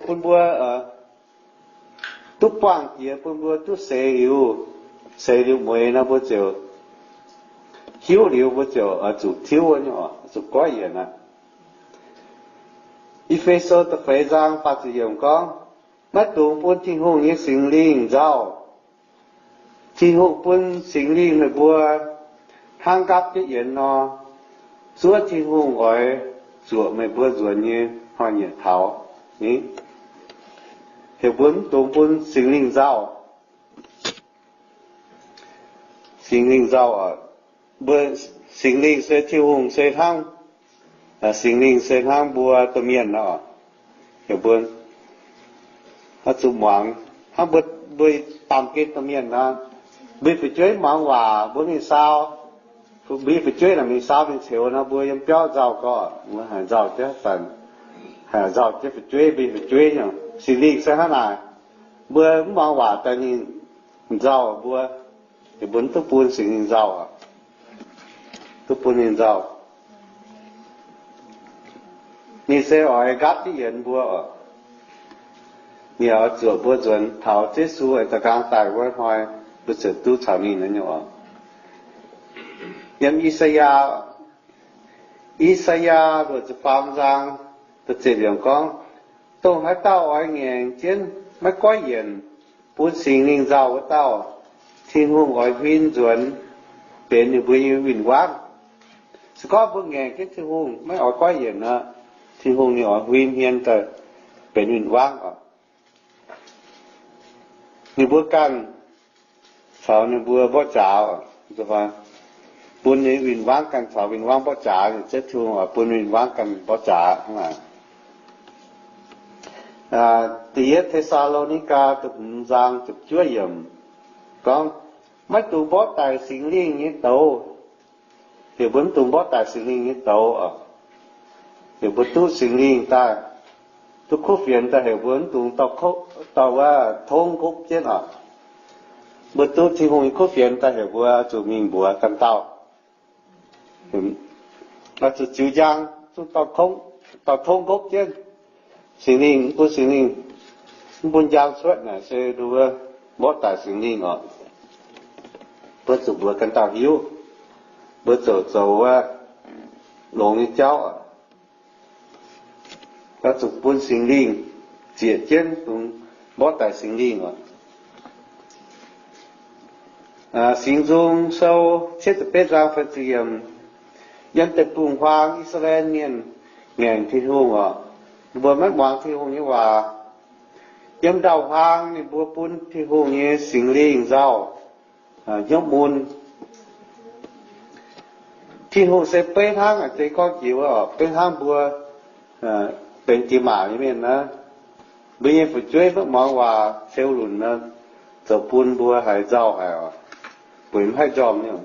bun mbuo duqv buangh jiex, bun mbuo duqv seix liuz, seix liuz mueix nor mbuo ziouc hiuv liuz mbuo ziouc oix zuqc tiuv, zuqc goiv yienc aqv. E^fe^so da'feix zaang faah ziepc yiemc gorngv, maiv dungx bun Tin-Hungh nyei Singx Lingh nzauh. Tin-Hungh bun Singx Lingh meih mbuo hnangv nqaapv jienv yienx nor, zuov Tin-Hungh oix zuoqc meih mbuo nzuonx nyei hnoi-nyieqc taux. Heuc mbuo mv dungx bun Singx Lingh nzauh. Singx Lingh nzauh, mbuo, Singx Lingh se Tin-Hungh se hnangv, Singx Lingh se hnangv mbuo domh mienh nor, heuc mbuo zuqc muangx hnangv mbuo, mbuo baamh gen domh mienh nor, mbuo fu'jueiv muangx waac mbuo mingh saau, mbuo fu'jueiv naaic mingh saau mingh ceux nor mbuo yiem biauv nzauh gorx, mbuo haiz nzauh jienv zanc, haiz nzauh jienv fu'jueiv, mbuo fu'jueiv nyei. Singx Lingh se hnangv naaic, mbuo mv muangx waac daaih ninh nzauh mbuo, mbuo mv duqv bun Singx Lingh nzauh, duqv bun ninh nzauh. Ninh se oix nqaapv jienv yienx mbuo oc. Ninh oix zuoqc mbuo nzuonx taux Yesu oix da'nqaang daaih wuov hnoi, mbuo ziouc duqv caux ninh nyei oc. Yiem I^saa^yaa, I^saa^yaa luoqc ziepc faam zaang da'ziepc yiemc gorngv, dongh haaix dauh oix ngaengc jienv maiv goiv yienc bun Singx Lingh nzauh wuov dauh, Tin-Hungh oix huin nzuonx benx ninh mbuo nyei win-wangv. Se gorngv mbuo ngaengc jienv Tin-Hungh maiv oix goiv yienc nor, Tin-Hungh ninh oix huin hmien daaih benx win-wangv oc. Ninh mbuo ganh caux ninh mbuo mborqv jaax, bun nyei win-wangv ganh caux win-wangv mborqv jaax, ninh ziouc Tin-Hungh oix bun win-wangv ganh mborqv jaax hnangv naaic. Da'yietv Te^saa^lo^ni^gaa da'hmz zaang ziepc juov yiemc gorngv, maiv dungx mborqv daic Singx Lingh nyei douz. Heuc mbuo mv dungx mborqv daic Singx Lingh nyei douz oc. Heuc mbuo duqv Singx Lingh daaih, duqv kuv fienx daaih, heuc mbuo mv dungx dorh wuov tongv nqopv jienv oc. Mbuo duqv Tin-Hungh nyei kuv fienx daaih, heuc mbuo zuqc mingh mbuox ganh dauh, zuqc ziux njang, zuqc dorh tongv nqopv jienv. Singx Lingh, mv bun Singx Lingh, mv bun njang cuotv naaic se mbuo mborqv daic Singx Lingh oc. Mbuo zuqc mbuox ganh dauh hiuv, mbuo ziouc zoux wuov longx nyei jauv oc. Zuqc bun Singx Lingh zieqc jienv, dungx mborqv daic Singx Lingh oc. Singx Nzung Sou cietv ziepc betv zaang faah ziepc yiemc, yiem deic-bung-huaang I^saa^laa^en Mienh ngaengc Tin-Hungh oc. Mbuo maiv muangx Tin-Hungh nyei waac. Yiem ndau-huaang ninh mbuo bun Tin-Hungh nyei Singx Lingh nzauh, hnyouv mun. Tin-Hungh se beiv hnangv, deix gorngv jiex wuov, beiv hnangv mbuo benx diex maac nyei mienh naaiv, mbuo nyei fu'jueiv maiv muangx waac, ceu lunc nor, zoux bun mbuo haiz nzauh haic oc, bueix maiv haih njormh nyei.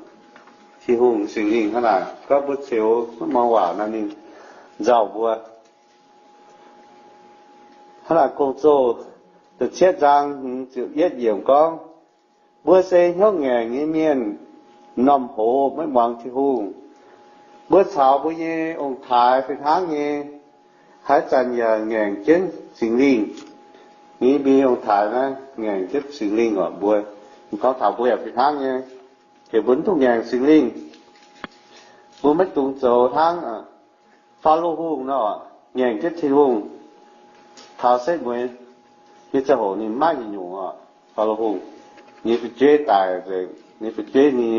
Tin-Hungh Singx Lingh hnangv naaic, gorngv mbuo ceux maiv muangx waac nor, ninh nzauh mbuo. Hnangv naaic Gong-Zoh da'cietv zaang hmz ziepc yietv yiemc gorngv, mbuo se hnyouv ngaengc nyei mienh, m'normh hoz maiv muangx Tin-Hungh. Mbuo caux mbuo nyei ong-taaix fih hnangv nyei, haaix zanc yaac ngaengc jienv Singx Lingh. Mbuo nyei ong-taaix naaiv ngaengc jienv Singx Lingh oc. Mbuo gorngv taux mbuo yaac fih hnangv nyei, heuc mbuo mv dungx ngaengc Singx Lingh. Mbuo maiv dungx zoux hnangv Faalo Hungh nor, ngaengc jienv Tin-Hungh, taux setv mueiz nyei ziangh hoc ninh maiv maaih haaix nyungc oc. Faalo Hungh nyei fu'jueiv daic nzengc, ninh fu'jueiv, ninh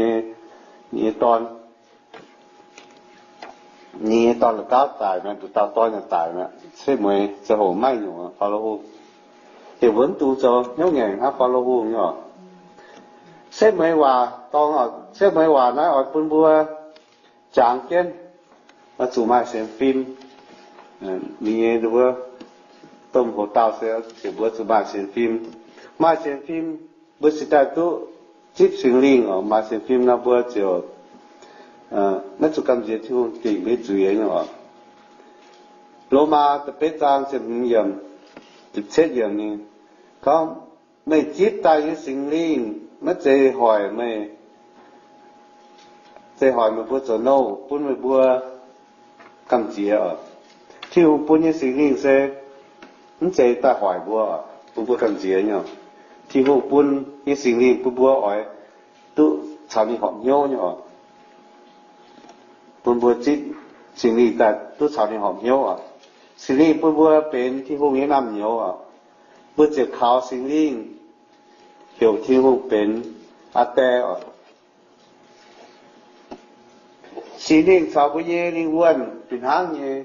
nyei dorn, ninh nyei dorn la'gauv daic mi'aqv, nduqc dauh dorn yaac daic mi'aqv. Setv mueiz ziangh hoc maiv maaih haaix nyungc, Faalo Hungh. Heuc mbuo mv dungx zoux hnyouv ngaengc hnangv Faalo Hungh nyei oc. Setv mueiz waac dorngx, setv mueiz waac naaiv oix bun mbuo jangx jienv, oix zuqc maaih sienx fim. Ninh nyei wuov domh hoc-dauh se heuc mbuo zuqc maaih sienx fim. Maaih sienx fim, mbuo cingx daaih duqv zipv Singx Lingh oc. Maaih sienx fim nor mbuo ziouc maiv zuqc gamh nziex Tin-Hungh dingc mbuo zuiz nyei oc. Lomaa da'betv zaang ziepc hmz yiemc, ziepc cietv yiemc ninh gorngv, meih zipv daaih nyei Singx Lingh maiv zeiz hoic meih, zeiz hoic meih mbuo zoux nouh, bun meih mbuo gamh nziex oc. Tin-Hungh bun nyei Singx Lingh se mv zeiz daaih hoic mbuo, bun mbuo gamh nziex nyei. Tin-Hungh bun nyei Singx Lingh bun mbuo oix duqv caux ninh horpc hnyouv nyei oc. Bun mbuo zipv Singx Lingh daaih duqv caux ninh horpc hnyouv oc. Singx Lingh bun mbuo benx Tin-Hungh nyei naamh nyouz oc. Mbuo ziouc kaux Singx Lingh heuc Tin-Hungh benx Aa Die oc. Singx Lingh caux mbuo nyei lingh wuonh fih hnangv nyei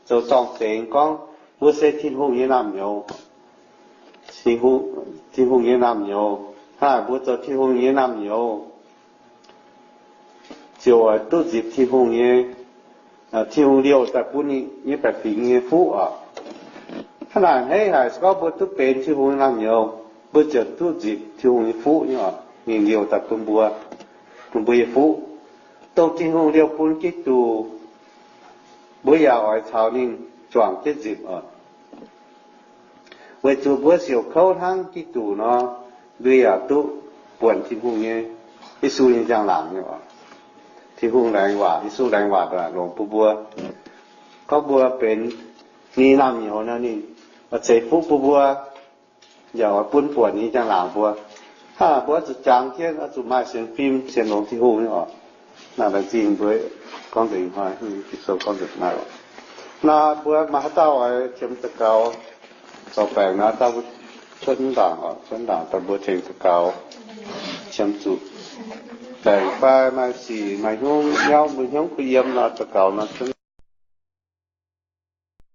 zoux zorng-zengx gorngv mbuo se Tin-Hungh nyei naamh nyouz. Tin-Hungh nyei naamh nyouz, hnangv naaic mbuo zoux Tin-Hungh nyei naamh nyouz ziouc oix duqv nzipc Tin-Hungh nyei, Tin-Hungh liouh daaih bun ninh nyei baeqc fingx nyei fuqv oc. Hnangv naaic a'hneiv haic, se gorngv mbuo duqv benx Tin-Hungh nyei naamh nyouz, mbuo ziouc duqv nzipc Tin-Hungh nyei fuqv nyei oc. Ninh liouh daaih bun mbuo, bun mbuo nyei fuqv, dongh Tin-Hungh liouh bun Giduc, mbuo yaac oix caux ninh juangc jienv nzipc oc. Weic zuqc mbuo siouc kouv hnangv Giduc nor, mbuo yaac duqv buonc Tin-Hungh nyei, Yesu nyei njang-laangc nyei oc. Tin-Hungh laengz waac, Yesu laengz waac longx bun mbuo. Gorngv mbuo benx ninh naamh nyouz nor, ninh ceix fuqv bun mbuo, yaac oix bun buonc ninh njang-laangc mbuo. Hnangv naaic mbuo oix zuqc jangx jienv, oix zuqc maaih sienx fim, sienx longx Tin-Hungh nyei oc. Naaiv laengz zingh mbuo gorngv nzengc hnoi, Ging-Sou gorngv nzengc naaiv oc. Naaiv mbuo maaih haaix dauh oix qiemx daux gaux, zorc baengc nor, dauh mbuo cuotv ndaangc oc, cuotv ndaangc daaih mbuo tengx daux gaux, qiemx zuqc baengc fai maaih sic maaih hnyouv, mbuo hnyouv kuh yiem nor, daux gaux nor,